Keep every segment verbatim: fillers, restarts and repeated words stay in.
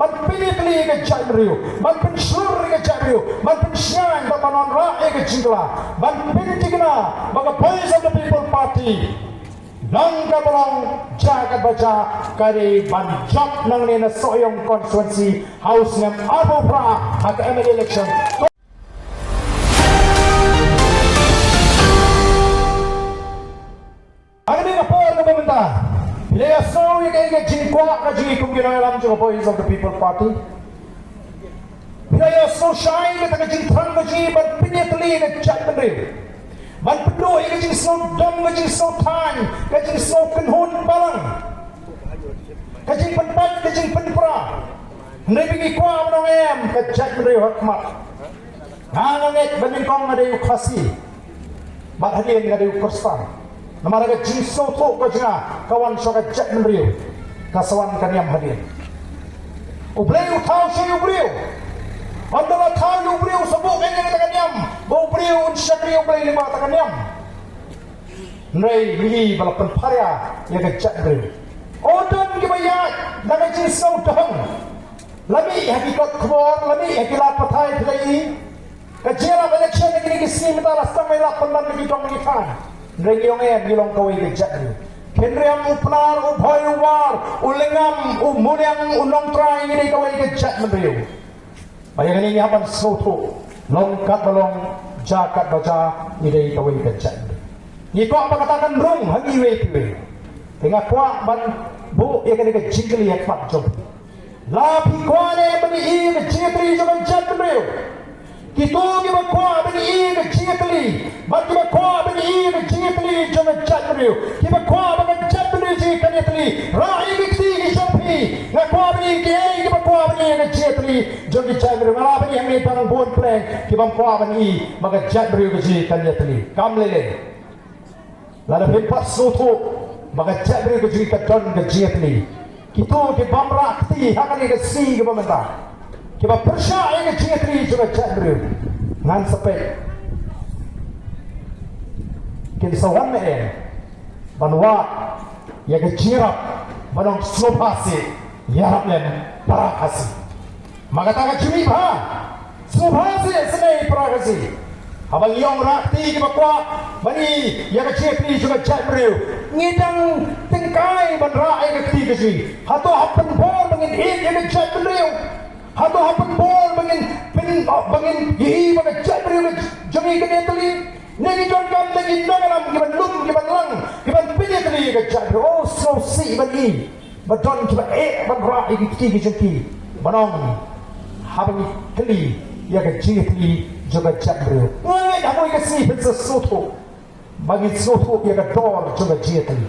ban pynïatylli ïa ka jaitbynriew, ban pynshlur ïa ka jaitbynriew, ban pynshngaiñ bad ban wanrah ïa ka jingkylla, ban pynthikna ba ka Voice of the People Party nangta ba long jaka ba jaka ka dei ban jop nangne na Sohiong constituency ha u snem arphew phra ha ka M L A election. Hangne ha ka por kaba mynta, phi la ïohsngew ïa ka jingkwah ka jong ngi kum ki nongïalam jong ka Voice of the People Party. Phi la ïohsngew shai ïa ka jingthrang ka jong ngi ban pynïatylli ïa ka jaitbynriew, ban pynduh ïa ka jingsngewdom, ka jingsngewthuh, ka jingsngewkynhun balang, ka jingpynpait, ka jingpynpra. Hynrei ba ngi kwah ban ong em, ka jaitbynriew ha khmat. Nga nga ngeit ba nyngkong nga dei u Khasi bad hadien nga dei u Khristan. Namar ka jingsngewthuh ka jong nga ka wan sha ka jaitbynriew, ka sa wan ka niam hadien. U Blei u thaw sha u briew. Ynda la thaw u briew sa buh ïa kata ka niam ba u briew un shakri u Blei lyngba kata ka niam. Hynrei ngi ba la pynpharia ïa ka jaitbynriew. U don kiba ïaid na ka jingsngewdhong. La mih ha ki kot khubor, la mih ha ki lad pathai phi la ïohi. Ka jingïalap election ha kine ki sngi mynta la sdang ïalap pynban na ki dong ki thaiñ. Hynrei ngi ong em, ngi long kawei ka jaitbynriew. Khynriam, u Pnar, u Bhoi, u War, u Lyngngam, u Muliang, u Nongtrai, ngi dei kawei ka jaitbynriew. Ba ïa kane ngi hap ban sngewthuh, long katba long, jia katba jia, ngi dei kawei ka jaitbynriew. Ngi kwah ba kata kan rung ha ngi iwei pa iwei. Te nga kwah ban buh ïa kane ka jingkylli ha khmat jong phi. La phi kwah ne ban ïohi ïa ka jingïatylli jong ka jaitbynriew? Kito kiba kwah ban ïohi ïa ka jingïatylli bad kiba kwah ban ïohi ïa ka jingïatylli jong ka jaitbynriew, kiba kwah ba ka jaitbynriew jong ngi kan ïatylli, rah ïa ki kti ki jong phi. Nga kwah ban ïohi kiei kiba kwah ban ïohi ïa ka jingïatylli jong ki jaitbynriew. Nga lah ban ïohi hangne tang bun pleng ki bym kwah ban ïohi ba ka jaitbynriew ka jong ngi kan ïatylli. Kam lei lei. Lada phim pat sngewthuh ba ka jaitbynriew ka jong ngi ka don ka jingïatylli. Kito ki bym rah kti ha kane ka sngi kaba mynta, kiba pyrshah ïa ka jingïatylli jong ka jaitbynriew, ngan sa peit kin sa wan ne em ban wad ïa ka jingïarap ban ong sngewbha seh, ïarap lem para Khasi. Ma kata ka jingmih bha, sngewbha seh, sngewbha para Khasi. Haba ngi ong rah kti kiba kwah ban ïohi ïa ka jingïatylli jong ka jaitbynriew, ngi dang tyngkai ban rah ïa ka kti ka jong ngi. Hato ha pynbor ba ngin ïeit ïa ka jaitbynriew? Hato ha pynbor ba ngin pyn, ba ngin ïohi ba ka jaitbynriew ka jong ngi kan ïatylli? Ne ngi donkam da ki nongïalam kiban lum, kiban lang, kiban pynïatylli ïa ka jaitbynriew? Oh, sngewsih ban ïohi ba don kiba eh ban rah ïa ki kti ki jong ki, ban ong haba ngi kylli ïa ka jingïatylli jong ka jaitbynriew. Nga ngeit ha kawei ka sngi phin sa sngewthuh ba ngin sngewthuh ïa ka dor jong ka jingïatylli,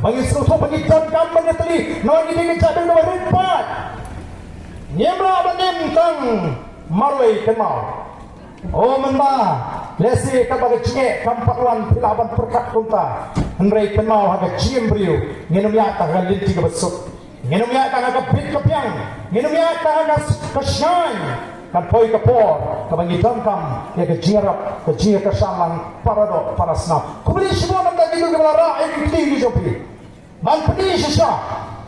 ba ngin sngewthuh ba ngi donkam ban ïatylli namar ngi dei ka jaitbynriew kaba rit paid. Ngim lah ban im tang marwei kynmaw. O mynta, lehse katba ka jingeh kam pat wan phi lah ban pyrkhat kumta, hynrei kynmaw ha ka jingim briew ngin ym ïaid tang ha ka lynti kaba suk, ngin ym ïaid tang ha ka bit ka biang, ngin ym ïaid tang ha ka, ka shngaiñ. Kan poi ka por kaba ngi donkam ïa ka jingïarap, ka jingïakyrshan lang para doh para snam. Khublei shibun namar kito kiba la rah ïa ki kti ki jong phi. Ban pyni shisha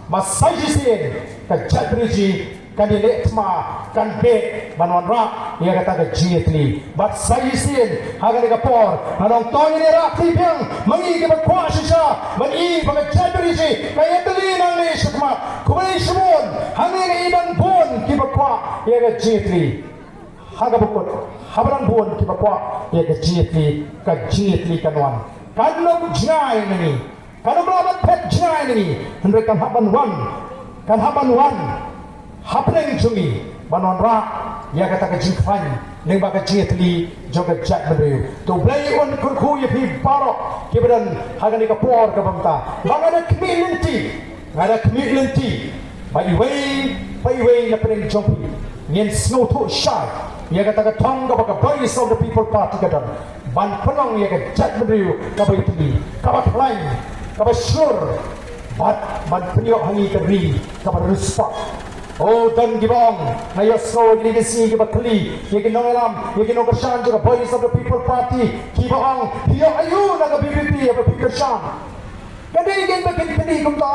ba sa shisien ka jaitbynriew jong ngi kan ïaleh thma, kan beh ban wanrah ïa kata ka jingïatylli. Bad sa shisien ha kane ka por ngan ong to ngin ïarap kti biang ma ngi kiba kwah shisha ban ïohi ba ka jaitbynriew jong ngi ka ïatylli nangne shakhmat. Khublei shibun, hangne nga i dang bun kiba kwah ïa ka jingïatylli. Ha kaba kut, haba dang bun kiba kwah ïa ka jingïatylli, ka jingïatylli kan wan. Kan ym jngai na ngi. Kan ym lah ban phet jngai na ngi, hynrei kan hap ban wan, kan hap ban wan hapdeng jong ngi ban wanrah ïa kata ka jingkhlaiñ lyngba ka jingïatylli jong ka jaitbynriew. To U Blei un kyrkhu ïa phi baroh kiba don ha kane ka por kaba mynta. Ba nga da khmih lynti, nga da khmih lynti ba iwei pa iwei na pdeng jong phi ngin sngewthuh shai ïa kata ka thong kaba ka Voice of the People Party ka don. Ban pynlong ïa ka jaitbynriew kaba ïatylli, kaba khlaiñ, kaba shlur, bad ban pynïoh ha ngi ka ri kaba riewspah. O, don kiba ong, nga ïohsngew ïa kine ki sngi kiba kylli ïa ki nongïalam, ïa ki nongkyrshan jong ka Voice of the People Party, kiba ong, phi ïoh aïu na ka V P P haba phi kyrshan? Ka dei kein ba kin kylli kumta.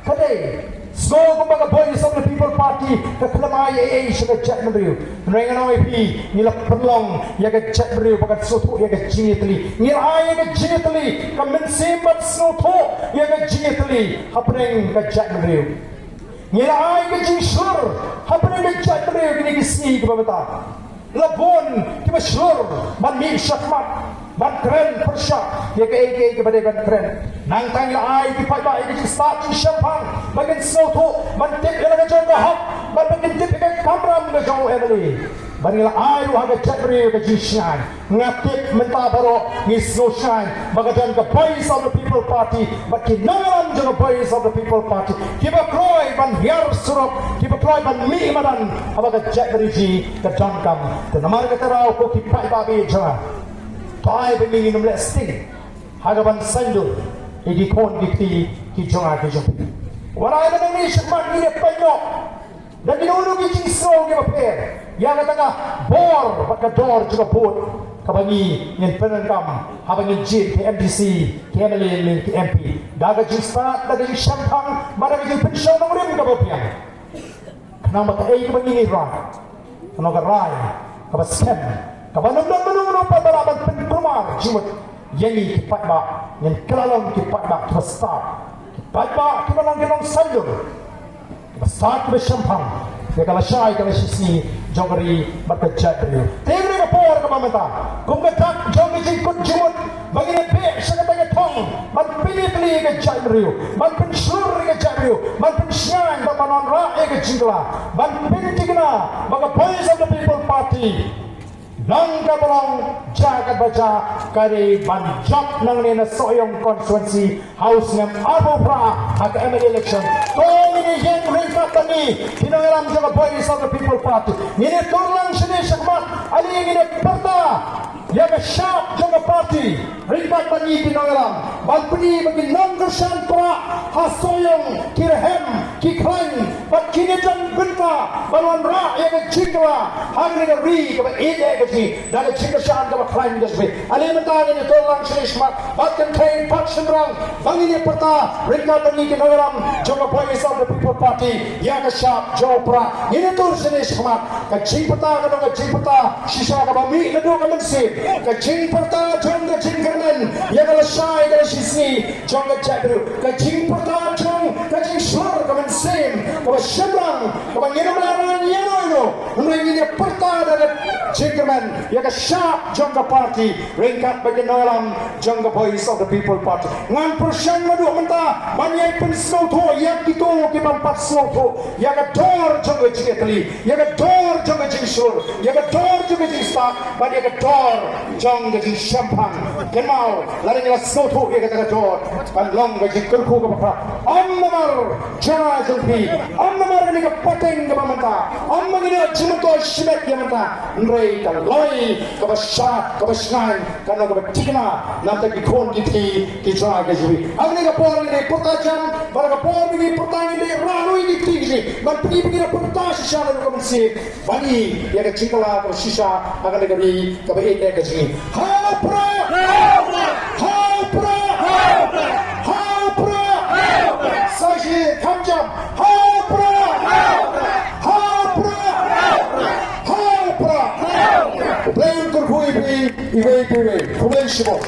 Ka dei, Sngew kumba ka Voice of the People Party ka khlem ai ei ei sha ka jaitbynriew. Hynrei ngan ong ïa phi, ngi la pynlong ïa ka jaitbynriew ba kan sngewthuh ïa ka jingïatylli. Ngi la ai ïa ka jingïatylli, ka mynsiem ban sngewthuh ïa ka jingïatylli hapdeng ka jaitbynriew. Ngi la ai ka jingshlur hapdeng ka jaitbynriew kine ki sngi kiba mynta. La bun kiba shlur ban mih shakhmat, ban kren pyrshah ïa kaei kaei kaba dei ban kren. Nangta ngi la ai ki paidbah ïa ka jingstad jingshemphang ba kin sngewthuh, ban tip ïa la ka jong ka hok, ban ba kin tip ïa ka kamram ka jong u M L A. Bad ngi la ai ruh ha ka jaitbynriew ka jingshngaiñ. Nga tip mynta baroh ngi sngewshngaiñ ba ka don ka Voice of the People Party bad ki nongïalam jong ka Voice of the People Party kiba kloi ban hiar surok, kiba kloi ban mih madan haba ka jaitbynriew jong ngi ka donkam. Te namar kata ruh ko ki paidbah ba ïeit jong nga, to ai ba ngin ym leh sting ha kaban saiñdur ïa ki khun ki kti ki jong nga ki jong phi. Wat ai ba nangne shakhmat ngin ïa peit noh da kino kino ki jingsngew kiba pher ïa kata ka bor bad ka dor jong ka vote kaba ngi ngin pyndonkam haba ngin jied ki M D C, ki M L A ne ki M P, da ka jingstad, da ka jingshemphang bad da ka jingpynshong nongrim kaba biang. Khnang ba kaei kaba ngi rai, kano ka rai kaba skhem, kaba ym don mano mano pat ba lah ban pynkulmar jingmut ïa ngi ki paidbah. Ngin kylla long ki paidbah kiba stad, ki paidbah kiba long ki nongsaiñdur, kiba stad, kiba shemphang ïa ka lashai ka lashisngi jong ka ri bad ka jaitbynriew. Te ha kane ka por kaba mynta, kum ka dak jong ka jingkut jingmut ba ngin ïa beh sha kata ka thong ban pynïatylli ïa ka jaitbynriew, ban pynshlur ïa ka jaitbynriew, ban pynshngaiñ bad ban wanrah ïa ka jingkylla, ban pynthikna ba ka Voice of the People Party, nang kaba long, jia katba jia, ka dei ban jop nangne na Sohiong constituency ha u snem arphew phra ha ka M L A election. To ngin ïeng ryngkat bad ngi ki nongïalam jong ka Voice of the People Party. Ngin ïa tur lang shane shakhmat, ale ngin ïa pyrta ïa ka shap jong ka party ryngkat bad ngi ki nongïalam, ban pyni ba ki nongkyrshan prah ha Sohiong ki rhem, ki khlaiñ, bad kin ïa don bynta ban wanrah ïa ka jingkylla ha kane ka ri kaba ïeit ïa ka jong ngi da ka jingkyrshan kaba khlaiñ ka jong ngi. Ale mynta ngin ïa tur lang shane shakhmat bad kynthei bad shynrang ba ngin ïa pyrta ryngkat bad ngi ki nongïalam jong ka Voice of the People Party ïa ka shap jong u prah. Ngin ïa tur shane shakhmat. Ka jingpyrta ka long ka jingpyrta shisha kaba mih naduh ka mynsiem, ka jingpyrta jong ka jingkyrmen ïa ka lashai ka lashisngi jong ka jaitbynriew, ka jingpyrta jong ka jingshlur ka mynsiem kaba shemphang, kaba ngin ym lah ban ïa ïano ïano, hynrei ngin ïa pyrta da ka jingkyrmen ïa ka shap jong ka party ryngkat bad ki nongïalam jong ka Voice of the People Party. Ngan pyrshang naduh mynta ban ïai pynsngewthuh ïa kito ki bym pat sngewthuh ïa ka dor jong ka jingïatylli, ïa ka dor jong ka jingshlur, ïa ka dor jong ka jingstad bad ïa ka dor jong ka jingshemphang. Kynmaw, lada ngi la sngewthuh ïa kata ka dor, kan long ka jingkyrkhu kaba khraw. Ym namar jong nga jong phi, ym namar kane ka pateng kaba mynta, ym namar kane ka jingmyntoi shimet ïa mynta, hynrei ka lawei kaba shad, kaba shngaiñ, kan long kaba thikna na bynta ki khun ki kti ki jong nga ki jong phi. Ha kane ka por ngin ïa pyrta jam, bad ha ka por ngin ïa pyrta ngin ïa rah ruh ïa ki kti ki jong ngi ban pyni ba ngi da pyrta shisha na ka mynsiem ban ïoh ïa ka jingkylla kaba shisha ha kane ka ri kaba ïeit ka jong ngi. Ha u prah! Ha u prah! Ha u prah! Sa shisien kham jam. Ha u prah! Ha u prah! Ha u prah! U Blei un kyrkhu ïa phi iwei pa iwei. Khublei shibun.